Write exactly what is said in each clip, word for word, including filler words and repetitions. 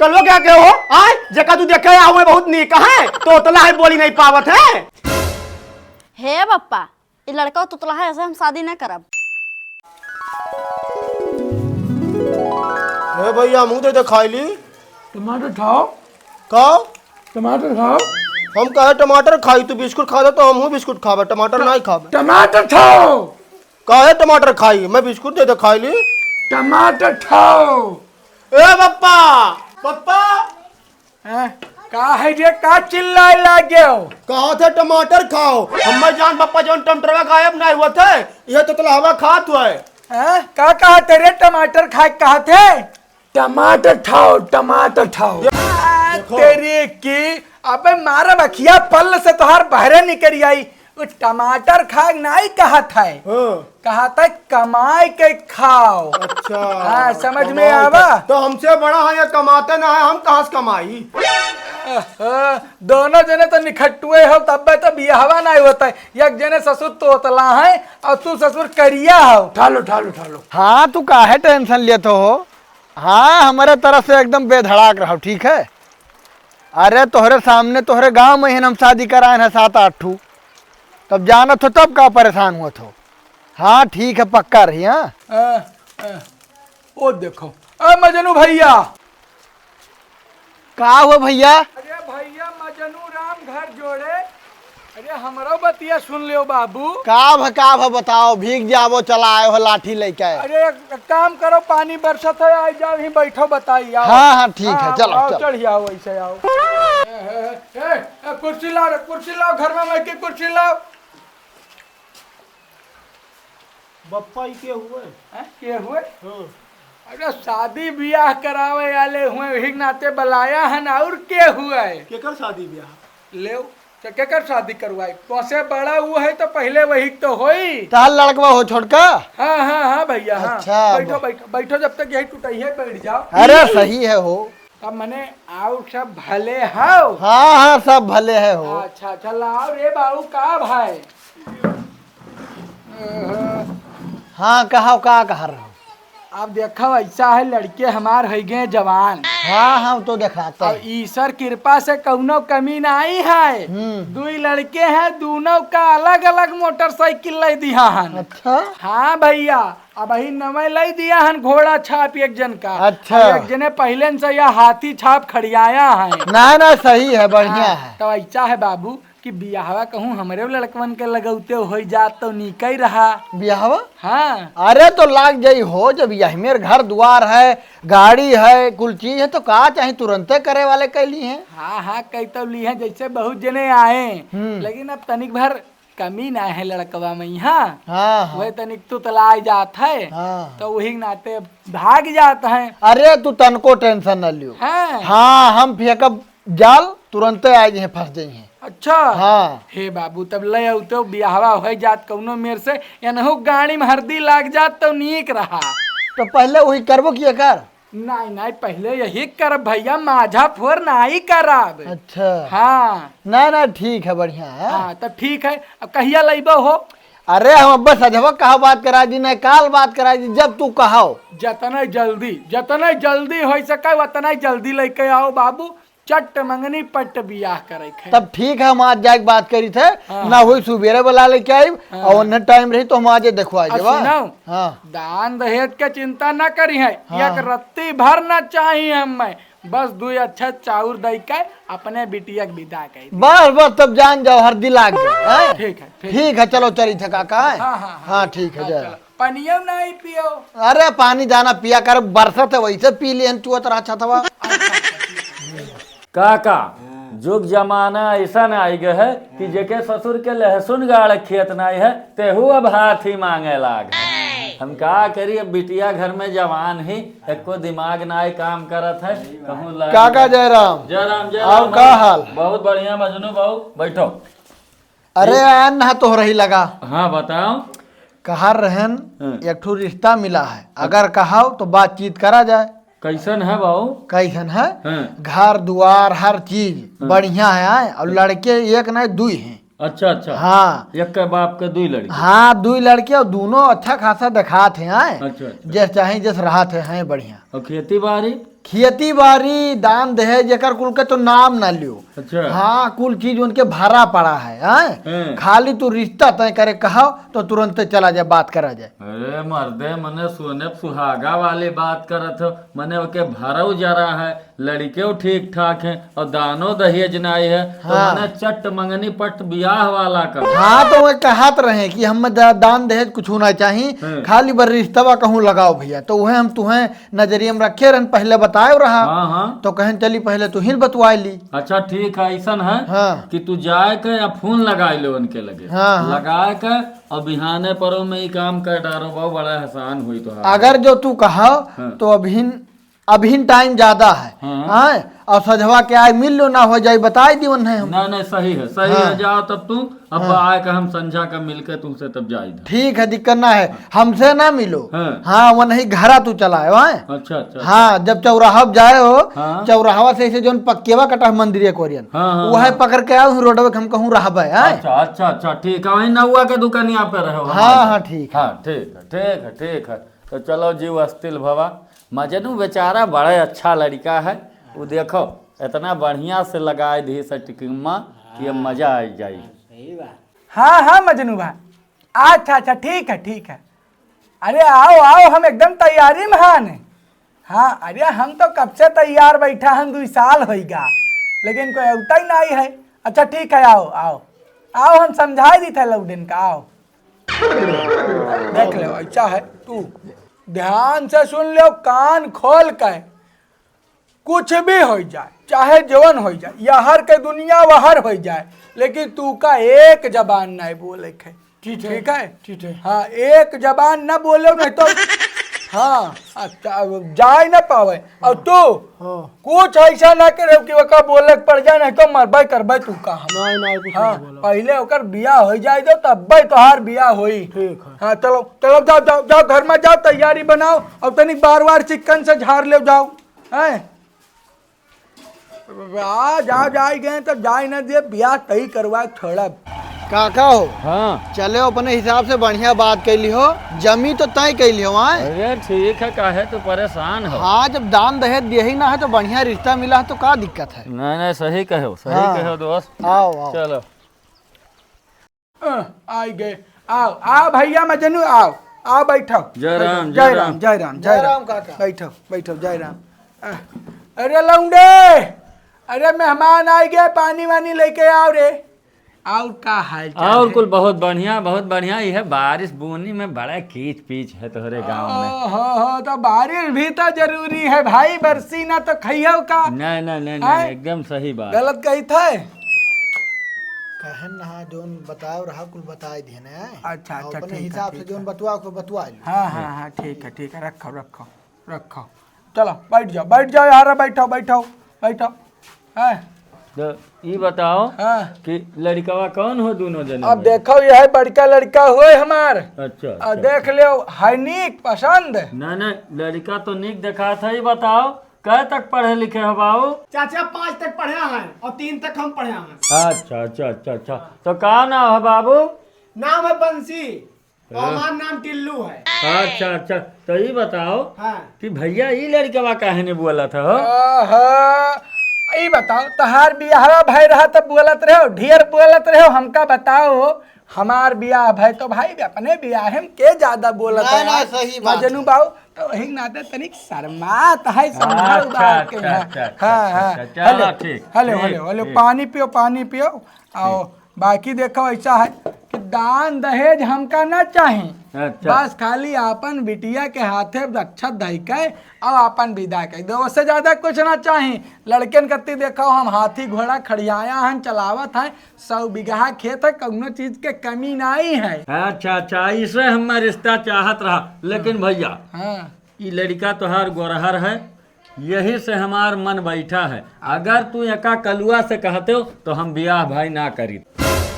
कलवा क्या कहे हो? आय, जेका तू देखे आवे बहुत नीक है, तोतला है, बोली नहीं पावत है। हे बप्पा, ई लड़का तोतला है, ऐसे हम शादी ना करब। ए भैया, मुंह दे दे खाई ली। टमाटर खाओ। का? टमाटर खाओ। हम काहे टमाटर खाई? तू बिस्कुट खा दे तो हमहू बिस्कुट खाबे, टमाटर ट-, नहीं खाबे। टमाटर खाओ। काहे टमाटर खाई? मैं बिस्कुट दे दे खाई ली। टमाटर खाओ। ए बप्पा, बप्पा। हैं? का है रे, का चिल्लाए लागे हो? कहा थे टमाटर खाओ। हम्मे जान बप्पा जौन टमाटरवा गायब नहीं हुआ थे, ये तो तोतला हवा खात हुए। हैं? का कहा थे रे, टमाटर खाए कहा थे? टमाटर खाओ, टमाटर खाओ। आ, देखो। तेरी की, अबे मारा बखिया पल्ल से तोहार बहरे निकरी आई। वो टमाटर खाए नहीं कहा था। हाँ। कहा था कमाए के खाओ। अच्छा। हाँ, समझ में कमाए आवा? के। तो हमसे बड़ा है, ये कमाते ना है, हम कहाँ से कमाई? अह, दोनों जने तो निखट्टुए हो, तब तो बियाहवा नहीं होता है। एक जने ससुर तोतला है और तू ससुर करिया हो। ठालो, ठालो, ठालो। हाँ, तू काहे टेंशन लेत हो? हाँ, हमरे तरफ से एकदम बेधड़ाक रहो, ठीक है? अरे, तोहरे सामने, तोहरे गांव में ही हम शादी कराए हैं सात आठ ठू। तब जानत हो, तब का परेशान हुआ थो? हाँ, ठीक है, पक्का रही, हाँ? आ, आ, ओ देखो, ए मजनू भैया। का हुआ भैया? अरे भैया, मजनू राम घर जोड़े। अरे हमरो बतिया सुन लियो बाबू। का भ-, का भ-, बताओ, भीग जाबो, चला आए हो लाठी लेके। अरे एक काम करो, पानी बरसत है, आ जाओ, यहीं बैठो, बताई, आओ। हाँ, हाँ, ठीक है, हाँ, चलो, आओ, चलो। चढ़ आओ, ऐसे आओ। ए, ए, ए, ए, कुर्सी लाओ रे, कुर्सी लाओ, घर में बैठ के कुर्सी लाओ। बप्पा, ई के हुए? हैं, के हुए? हाँ। अरे, शादी बियाह करावे आले हुए, वही नाते बलाया हन, और के हुए? केकर शादी बियाह? लेव, तो केकर शादी करवाई? तोसे बड़ा वो है, तो पहले वही तो होई। तार लड़कवा हो छोटका? हाँ, हाँ, हाँ भैया, हाँ। अच्छा, बैठो, ब- बैठो, बैठो, जब तक यही टुटैया बैठ जाओ। अरे, सही है हो। तब मने आउ सब भले हौ? हाँ, हाँ, सब भले है हो। अच्छा, अच्छा, लाओ रे बाबू, का भाई? हाँ, कहा, का कहा रहो? अब देखो, ऐसा है, लड़के हमार होइ गए जवान। हाँ, हाँ, तो देखाते अब हैं। ईश्वर कृपा से कौनो कमी नहीं है। हम्म। दुई लड़के हैं, दोनों का अलग-अलग मोटरसाइकिल लै दिहा हन। अच्छा। हाँ भैया, अबही नवै लै दिया हन घोड़ा छाप एक जन का। अच्छा। और एक जने पहिले से यह हाथी छाप खड़ियाया है। ना, ना, सही है, बढ़िया हाँ, है। तो ऐसा है बाबू कि बियाहवा कहूँ हमरे लड़कवन के लगौते होइ जात तो नीकै रहा। बियाहवा? हाँ। अरे तो लाग जाई हो, जब यही मेर घर दुआर है, गाड़ी है, कुल चीज है, तो का चाही तुरंते करे वाले कै ली हैं। हाँ, हाँ, कै तो ली हैं, जैसे बहुत जने आए, हम्म। लेकिन अब तनिक भर कमी ना है लड़कवा में यहाँ। हाँ, हाँ। वह तनिक तुतलाए जात है, हाँ। तो वही नाते भाग जात है। अरे, तू तनको tension न लियो। हाँ। हाँ, हम फेंकब जाल, तुरंते आ जाइहैं, फंस जाइहैं। अच्छा। हाँ। हे बाबू, तब लै आउते बियाहवा होइ जात कौनो मेर से, एनहू गाड़ी में हरदी लाग जात तो नीक रहा। तो पहले वही करबो किया कर। नाहीं, नाहीं, पहिले यही करब भैया, माझा फोर नाहीं करब। अच्छा। हाँ। ना, ना, ठीक है, बढ़िया है। हाँ, तब ठीक है। अब कहिया लइबो हो? अरे, हम अब्बे सझवा कहा बात करा दी, नाहीं काल बात करा दी, जब तू कहो। जतने जल्दी, जतने जल्दी होइ सके, उतने जल्दी लइके आओ बाबू। चट मंगनी पट बियाह करे के। तब ठीक है, हम आज जाके बात करी थे, हाँ। ना होई सुबेरे बुला लेके आई, हाँ। और उन्हें time रही तो हम आज देखवा और जावा। सुनो, हाँ। दान दहेज के चिंता ना करी है, हाँ। एक रत्ती भर ना चाहिए हमें, बस दुई अच्छा चाउर दई के अपने बिटिया के विदा कर दी। बस, बस, तब जान जाओ, हरदी लाग गई, हैं? ठीक है, ठीक। ठीक है, चलो चली थे काका, हैं? हाँ, हाँ, हाँ। हाँ, ठीक है, हाँ, जय। चलो। पनियो नाहीं पियो। अरे पानी जाना पिया कर, बरसत है वैसे पी लिहन चुअत रहा छतवा। काका, जुग जमाना ऐसा न आइ गए है कि जेके ससुर के लहसुन गाड़ खेत नाहीं है, तेहू अब हाथ ही मांगे लाग। हम का करी, अब बिटिया घर में जवान ही, एको दिमाग नाहीं काम करत है, कहूँ ला काका जयराम। जयराम, जयराम। और का हाल? बहुत बढ़िया मजनू बाबू, बैठो। अरे, आन ना तो रही लगा। हाँ, बताओ। कहा रहन, हाँ। एक ठो रिश्ता मिला है, अगर कहो तो बातचीत करा जाए। कैसन है बाबू? कैसन है? हाँ। घर दुआर हर चीज हाँ। बढ़िया है, आए, और लड़के एक नहीं दुई हैं। अच्छा, अच्छा। हाँ। एक के बाप के दुई लड़के। हाँ, दुई लड़के और दोनों अच्छा खासा देखात हैं, आए। अच्छा, अच्छा। जैस चाहे जैस रहत हैं, हैं बढ़िया। और खेती बाड़ी? खेती बारी, दान दहेज, एकर कुल के तो नाम ना लियो। अच्छा। हाँ, कुल चीज उनके भरा पड़ा है, हैं? हैं। खाली तू रिश्ता तय करे कहो तो तुरंते चला जाए, बात करा जाए। अरे मर्दे, मने सोने पे सुहागा वाली बात करत हो, मने ओके भरऊ जरा है, लड़िकेउ ठीक ठाक है और दानो दहेज नाई है, तो हाँ। मने चट मंगनी पट बियाह वाला कर। हाँ, तो वह कहत रहे कि हम दा-, दान दहेज कुछ ना चाही, हैं। खाली बर रिश्तवा कहूँ लगाओ भैया, तो वह हम तुहें नजरिए में रखे रहन, पहले बताए रहा। हाँ, हाँ। तो कहन चली पहले तू ही बतवाए ली। अच्छा ठीक है, ऐसन है हाँ। कि तू जाए के या फोन लगाए ले उनके लगे। हाँ, हाँ। लगाए के और बिहाने परो में ई काम कर डारो, बहुत बड़ा एहसान हुई तो। अगर जो तू कहा हाँ। तो अभिन, अभिन टाइम ज्यादा है। हाँ। हाँ, और सजवा के आए मिल लो ना हो जाए, बताए दी उन्हें हम। ना, ना, सही है, सही हाँ। है, जाओ तब तू अब हाँ। आए के हम संझा का मिलके तुमसे तब जाई था। ठीक है, दिक्कत ना है, हमसे ना मिलो। हाँ। हाँ, वो नहीं घरा तू चलाए, हाँ? अच्छा, अच्छा, हाँ, अच्छा। जब चौराहा पे जाए हो, हाँ। चौराहवा से ऐसे जोन पक्केवा कटा है मंदिरिया कोरियन, हाँ, हाँ, वो है हाँ। पकड़ के आओ, रोडवे के हम कहूँ रहबे, हाँ? अच्छा, अच्छा, अच्छा, ठीक है, वहीं नौवा के दुकानिया पे रहो, हम हाँ, आ जाए। हाँ, ठीक है। हाँ, ठीक है, ठीक है, ठीक है। तो चलो जीव अस्थिल भवा। मजनू बेचारा बड़ा अच्छा लड़का है, वो देखो, इतना बढ़िया से लगाए दी सेटिंगमा कि अब मजा आ जाई। सही बात। हाँ, हाँ, मजनू भाई। अच्छा, अच्छा, ठीक है, ठीक है। अरे आओ, आओ, हम एकदम तैयारी में हान। हाँ, अरे हम तो कब से तैयार बैठा हन, दुई साल होइगा, लेकिन कोई अवता ही नहीं है। अच्छा, ठीक है, आओ, आओ, आओ, हम समझाए दी थे लौडेन का, आओ। देख लो, ऐसा है, तू ध्यान से सुन लो, कान खोल के। कुछ भी हो जाए, चाहे जवन हो जाए, यहर के दुनिया वहर हो जाए, लेकिन तू का एक जबान नहीं बोले के। ठीक है, ठीक है? ठीक है। हाँ, एक जबान ना बोले, नहीं तो हाँ, अच्छा, अब जाए ना पावे। और तू हाँ। कुछ ऐसा ना करे कि ओका बोले के पड़ जाए, नहीं तो मरबे करबे तू का हम। नहीं, नहीं, कुछ हाँ, नहीं बोला। पहले ओकर बियाह हो जाए दो, तब्बे तोहार बियाह होई। ठीक है। हाँ, चलो, चलो, जाओ, जाओ, जाओ, घर में जाओ, तैयारी बनाओ, और तनी बार बार चिकन से झाड़ ले जाओ। हैं? आ, जा, जाए गए तो जाए ना दे, बियाह तय करवा छोड़ब। काका हो, हाँ। चले अपने हिसाब से बढ़िया बात कैली हो, जमी तो तय कैली हो, आए? अरे ठीक है, काहे तो परेशान हो? हाँ, जब दान दहेज दिए ही ना है तो बढ़िया रिश्ता मिला है तो का दिक्कत है? नहीं, नहीं, सही कहो, सही हाँ। कहो दोस्त। आओ, आओ। चलो। अ, आई गए। आओ, आओ भैया मजनू, आओ। आओ, बैठो। जय बैठो। राम, जय जय राम, राम। जय राम, जय जय राम। राम काका। बैठो, बैठो, जय राम। अ, अरे लौंडे, अरे मेहमान आ गए, पानी वानी लेके आओ रे। और का हाल चाल और है? कुल बहुत बढ़िया, बहुत बढ़िया। यह बारिश बूनी में बड़ा कीच पीच है तोहरे गांव में। ओहो हो, तो बारिश भी तो जरूरी है भाई, बरसी ना तो खइयो का? नहीं, नहीं, नहीं, नहीं, हैं? एकदम सही बात। गलत कही था? कहन ना, जोन बताओ रहा, कुल बताए दिए ना। अच्छा, अच्छा, अपने ठीक है, हिसाब से ठीक जोन है। बतवा को बतवा लो। हाँ, हाँ, हाँ, ठीक है, ठीक है, रखो, रखो, रखो। चलो, बैठ जाओ, बैठ जाओ यार, बैठो, बैठो, बैठो। हैं? तो ई बताओ हाँ। कि लड़कवा कौन हो दोनों जने अब में? देखो, यह बड़का लड़का होए हमार। अच्छा, अब अच्छा। देख लो, है नीक पसंद? ना, ना, लड़का तो नीक देखा था, ई बताओ, कै तक पढ़े लिखे हो बाबू? चाचा, पाँच तक पढ़े हैं और तीन तक हम पढ़े हैं। अच्छा, अच्छा, अच्छा, अच्छा। तो का नाम है बाबू? नाम है बंसी। हाँ। हमार नाम टिल्लू है। अच्छा, अच्छा, तो ई बताओ हाँ। कि भैया ई लड़कवा काहे ने बोलत हो? आहा, ई बताओ, तहार बियाहवा भय रहा तब बोलत रहो, ढेर बोलत रहो, हमका बताओ, हमार बियाह भय तो भाई अपने बियाह में के ज्यादा बोलत ना, है ना, यार? सही बात मजनू है। बाबू, तो वही नाते तनिक शर्मात है, समझा अच्छा, बात के अच्छा, यहाँ। अच्छा, अच्छा, हाँ, अच्छा, हाँ। अच्छा, चलो, हेलो, ठीक, हेलो, ठीक, हेलो, हेलो, ठीक। पानी पियो, पानी पियो, आओ। ठीक। बाकी देखो, ऐसा है कि दान दहेज हमका ना चाही। अच्छा। बस खाली आपन बिटिया के हाथे अक्षत धइ के और आपन विदा कर दो, उससे ज्यादा कुछ ना चाही। लड़कन कत्ती देखो, हम हाथी घोड़ा खड़ियाया हन, चलावत हैं, सौ बीघा खेत है, कौनो चीज के कमी नहीं है। अच्छा, अच्छा, इसे हमार रिश्ता चाहत रहा, लेकिन हाँ। भैया, हाँ। ई लड़का तोहार गोरहर है, यही से हमार मन बैठा है। अगर तू एका कलुआ से कहते हो, तो हम बियाह भाई ना करी।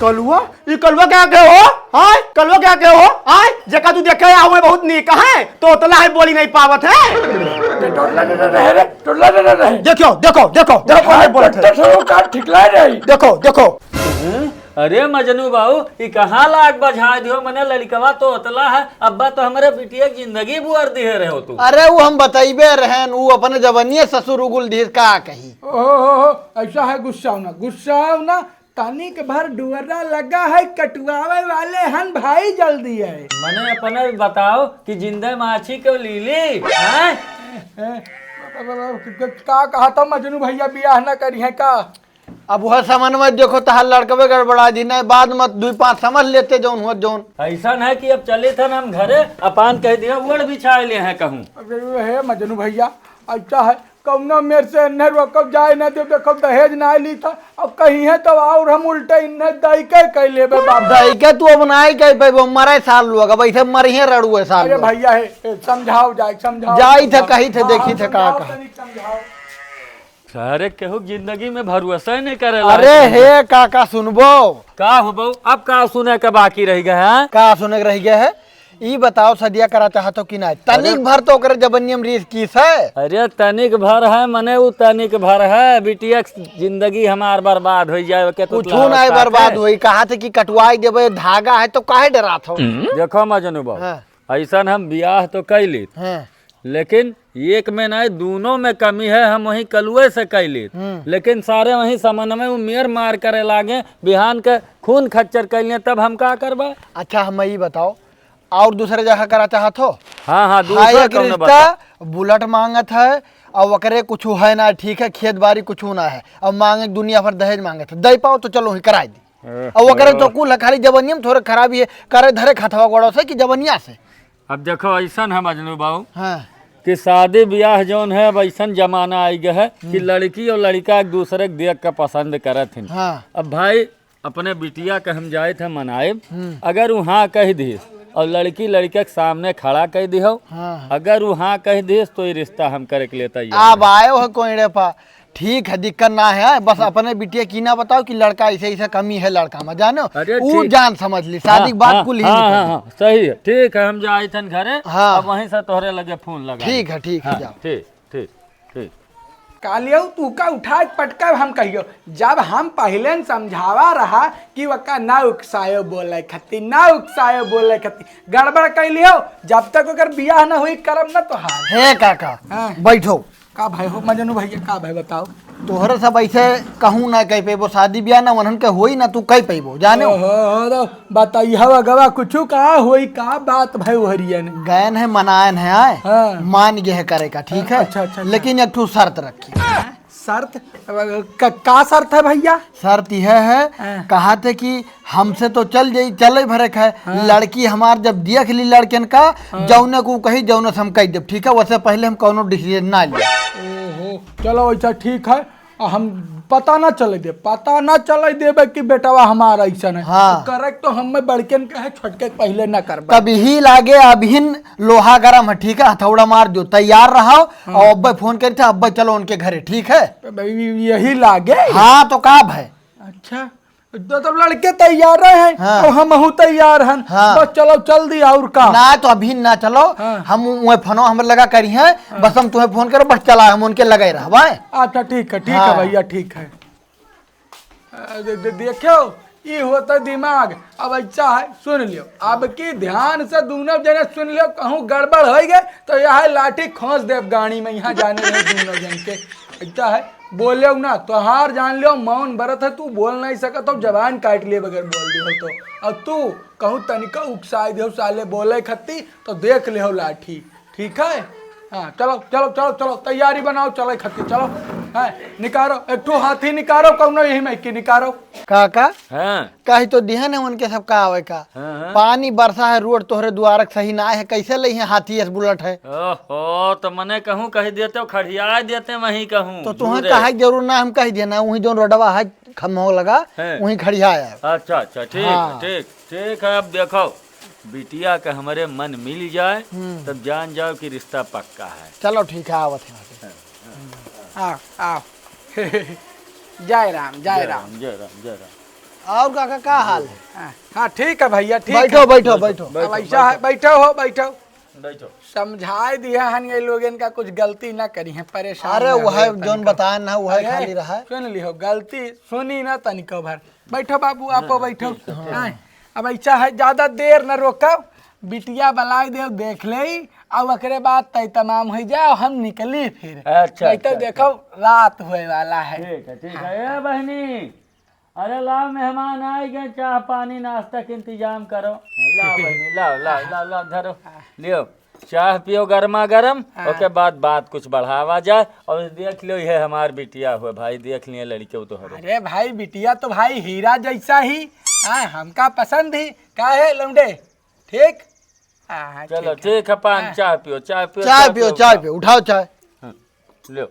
कलुआ? ई कलुआ क्या कहे हो? आय? कलुआ क्या कहे हो? आय? जेका तू देखे आवे बहुत नीक है, तोतला है, बोली नहीं पावत है। टोटला टोटला रहे रे, टोटला टोटला रहे। देखो, देखो, देखो, देखो, काहे बोलत है? टोटला का ठिकला रही। देखो, देखो। हम्म? अरे मजनू बाबू, ई कहाँ लाग बझाए दियो? मने लड़िकवा तो अतला है, अब्बा तो हमरे बिटिया के जिंदगी बुअर दिहे रहे हो तू। अरे वो हम बतइबे रहेन, वो अपने जवनिये ससुर उगुल दिहे, का कही। ओहो, ऐसा है, गुस्साओ ना, गुस्साओ ना। तनिक भर डुअरा लगा है, कटुआवे वाले हन भाई, जल्दी है। मने अपने बताओ कि जिंदा माछी को लीली, हैं? ए, ए, का कहा था मजनू भैया, बियाह ना करी है का? अब वह समन्वय देखो, तहार लड़कवे गड़बड़ा दी, नहीं बाद में दुई पाँच समझ लेते जौन हुआ जौन। ऐसा है कि अब चले थे ना हम घरे, अपान कह दिया, ओढ़ बिछाए ले हैं कहूँ। अरे हे मजनू भैया, ऐसा है, कौनो मेर से इन्हें रोकब जाए ना दे, देखो दहेज ना ली था, अब कहीं है तो और हम उल्टे इन्हें दाई के कह लेबे बाबा। दाई के तू अब ना ही कह पेबो, मरे सार लोग, अब ऐसे मरिहे रड़ुए सार अरे लोग। भैया हे, हे, समझाओ जाए, समझाओ, जाई थे, समझाओ। कही थे, हाँ, देखी हाँ, थे का समझाओ कहा। तनिक समझाओ। सारे केहू जिंदगी में भरोसा ही नहीं करे अरे लायक हे काका, सुनबो। का हो बहू, अब का सुने के बाकी रह गए हैं? का सुने के रह गए है? ई बताओ, सदिया करा चाहत हो कि नहीं? अरे तनिक भर तो ओकरे जबनियम रीस कीस है। अरे तनिक भर है, मने उ तनिक भर है, बिटिया के जिंदगी हमार बर्बाद हो जाए, के तो कुछ ना बर्बाद होई, कहा थे कि कटवाई देबे, धागा है तो काहे डरात हो? देखो मजनू बाबू, हाँ। ऐसन हम बियाह तो कैली, हाँ। लेकिन एक में नहीं, दोनों में कमी है, हम वहीं कलुए से कैली। हम्म। लेकिन सारे वहीं समन्वय में मेर मार करे लागे, बिहान के खून खच्चर कैलिए, तब हम का करबा? अच्छा, हम ई बताओ, और दूसरे जगह करा चाहत हो? हाँ, हाँ, दूसरा हाँ, एक कौनो रिश्ता बता। बुलेट मांगत है, और ओकरे कुछ है ना, ठीक है, खेत बाड़ी कुछ ना है, और मांगे दुनिया भर दहेज मांगत है, दे पाओ तो चलो ही कराई दी। ओहो। और ओकरे तो कुल है, खाली जवनिया में थोड़े खराबी है, करे धरे खतवा गोड़ो से कि जवनिया से। अब देखो, ऐसन है मजनू बाबू हाँ। कि शादी ब्याह जौन है, अब ऐसन जमाना आई गए है कि हम्म। लड़की और लड़का एक दूसरे के देख के पसंद करत हिन। हाँ। अब भाई, अपने बिटिया के हम जाए थे मनाए, हम्म। अगर वो हाँ कह दिस और लड़की लड़के के सामने खड़ा कह दिहो, हाँ। अगर वो हाँ कह दिस तो ये रिश्ता हम करे के लिए तैयार अब है। आयो है कोई रे पा, ठीक है, दिक्कत ना है, बस अपने बिटिया की ना बताओ कि लड़का ऐसे ऐसे कमी है लड़का में, जानो अरे ऊ ठीक। जान समझ ली, शादी हाँ, के बाद हाँ, कुल ही हाँ, निकल हाँ, जाए। हाँ, सही है, ठीक है, हम जाए थन घरे, हाँ। अब वहीं से तोहरे लगे फोन लगा ठीक है, ठीक है, हाँ, जाओ। ठीक, ठीक, ठीक। कालियो तू का उठा के पटका हम कहियो, जब हम पहले न समझावा रहा कि वका ना उकसायो बोले खती, ना उकसायो बोले खती, गड़बड़ कैली हो, जब तक ओकर बियाह ना हुई करब ना तोहार। हे काका, हाँ। बैठो। का भाई हो मजनू भैया, का भाई बताओ? तोहरे सब ऐसे कहूँ ना कह पेबो, शादी ब्याह ना उन्हन के होई ना तू कह पेबो, जाने हो? ओहो, हो तो बताइए हो अगवा कुछ का होई, का बात भाई ओहरियन? गयन है, मनायन है आए, हाँ। मान गए है करे का, ठीक है? अच्छा, अच्छा, अच्छा। लेकिन एक ठो शर्त रखी। शर्त? क-, का शर्त है भैया? शर्त यह है, हाँ। कहा थे कि हमसे तो चल जाई, चले भरे खाए। हाँ। लड़की हमार जब देख ली लड़कन का, हाँ। जौने को कही, जौने से हम कह देब, ठीक है? वैसे पहले हम कौनो डिसीजन ना ली। ओहो, चलो, अच्छा, ठीक है। आ, हम पता ना चले दे, पता ना चले देबे कि बेटवा हमारा ऐसन है। हाँ। तो करे तो हम में बड़कन के है, छोटके के पहले ना करबे। तब यही लागे अभिन लोहा गरम है, ठीक है? हथौड़ा मार दो, तैयार रहो। हाँ। और अब्बे फोन करी थे, अब्बे चलो उनके घरे, ठीक है? तो भाई, यही लागे। हाँ, तो का भाई? अच्छा, तो तब लड़के तैयार रहे हैं हाँ। और हमहू तैयार हन। हाँ। बस चलो चल दी और का। ना तो अभी ना चलो, हाँ। हम वह फोनो हमरे लगा करी हैं, हाँ। बस हम तुम्हें फोन करो, बस चला हम उनके लगे रहबा। अच्छा ठीक है, ठीक है हाँ। भैया, ठीक है। अ, दे, दे, देखो, ई होता दिमाग। अब अच्छा है, सुन लियो, अब की ध्यान से दोनों जने सुन लियो, कहूँ गड़बड़ हो गए तो यह लाठी खोस देब गाड़ी में, यहाँ जाने रहे दोनों जन के। अच्छा है, बोले ना, तोहार जान लियो, मौन बरत है, तू बोल नहीं सकत हो, जबान काट लिए बगैर बोल दे हो तो। और तू कहूँ तनिका उकसाई दे हो साले बोले खत्ती, तो देख ले हो लाठी, ठीक है? हाँ, चलो, चलो, चलो, चलो, तैयारी बनाओ, चले खत्ती, चलो। हाँ, निकारो, एक ठो हाथी निकारो, कौनो यही में की निकारो। काका? हाँ। कही तो दिहन है उनके सब का आवे का। हाँ, हाँ। पानी बरसा है, रोड तोहरे द्वारक सही ना है, कैसे लई है हाथी एस बुलेट है? ओहो, तो मने कहूँ कही देते हो, खड़िया देते वहीं कहूँ। तो तुहं दूरे। कहे के जरूर ना, हम कही देना, वहीं जौन रोडवा है, खम्हो लगा, हैं। वहीं खड़िया है। अच्छा, अच्छा, ठीक है, हाँ। ठीक, ठीक है। अब देखो, बिटिया के हमरे मन मिल जाए, हम्म। तब जान जाओ कि रिश्ता पक्का है। चलो, ठीक है, आवत है। हैं, हैं। आओ, आओ। जय राम, जय जय राम। राम, जय राम, जय राम। और काका, का हाल है? हाँ, हाँ, ठीक है भैया, ठीक बैठो, है। बैठो, बैठो। अब बैठो, ऐसा है, बैठो। बैठो हो, बैठो। बैठो। समझाए दिया हन, ये लोगन का कुछ गलती ना करी है, परेशान अरे ना वह होए जौन तनिको। बताए ना, वह अरे, खाली रहा है। सुन लिहो, गलती सुनी ना तनिको भर। बैठो बाबू, आपो हाँ, बैठो। ठीक है, ठीक है। हाँ, अब ऐसा है, ज्यादा देर न रोकब, बिटिया बलाए देव, देख ले, और ओकरे बाद तय तमाम हो जाओ, हम निकली फिर। अच्छा, नहीं तो अच्छा, देखो, अच्छा। रात होए वाला है। ठीक है, ठीक है। हाँ। ए बहनी, अरे लाओ, मेहमान आइ गए, चाह पानी नाश्ता के इंतजाम करो। लाओ बहनी, लाओ, लाओ, लाओ, लाओ, धरो, लियो। चाह पियो गर्मा गर्म, हाँ। ओके बाद बात कुछ बढ़ावा जाए। और देख लियो, ये हमार बिटिया हुए भाई, देख लिए लड़के तो हरे। अरे भाई, बिटिया तो भाई हीरा जैसा ही, हाँ, हमका पसंद ही। का है लौंडे, ठीक? हाँ, चलो, ठीक है। ठीक है, पान हाँ। चाह पियो, चाह पियो, चाय चाह पियो, पियो, चाय उठाओ। पियो, उठाओ चाय। हम्म, लियो।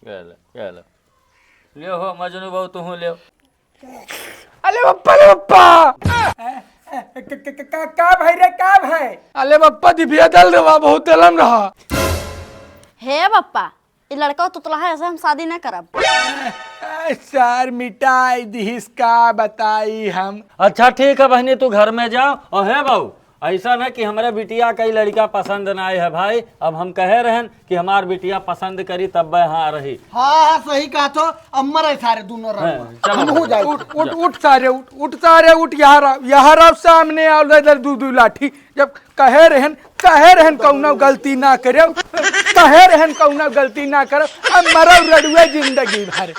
ये ले, ये ले। लियो हो मजनू बहू, तुहूँ लियो। अले बप्पा, अले बप्पा। ए, ए, क-, क-, क-, का, का भाई रे, का भाई? अले बप्पा, दिभिया दल रहा, बहुत दलम रहा। हे बप्पा, ई लड़का तुतला है, ऐसे हम शादी ना करब। ए, सार मिटाई दिहिस, का बताई हम। अच्छा ठीक है बहनी, तू घर में जाओ। और हे बहू, ऐसा ना कि हमरे बिटिया का ई लड़का पसंद ना आए है भाई। अब हम कहे रहन कि हमार बिटिया पसंद करी तब यहाँ रही। हाँ, हाँ, सही कहा तो। अम्मर है सारे दोनों हाँ, रंग। चलो। हम हो जाए। उठ, उठ, उठ सारे, उठ, उठ सारे, उठ, यहाँ रहो, यहाँ रहो, सामने आओ, इधर दू, दू लाठी। जब कहे रहन, कहे रहन कौनो गलती ना करे, कहे रहन कौनो गलती ना करे, अब मरो रड़ुए जिंदगी भर।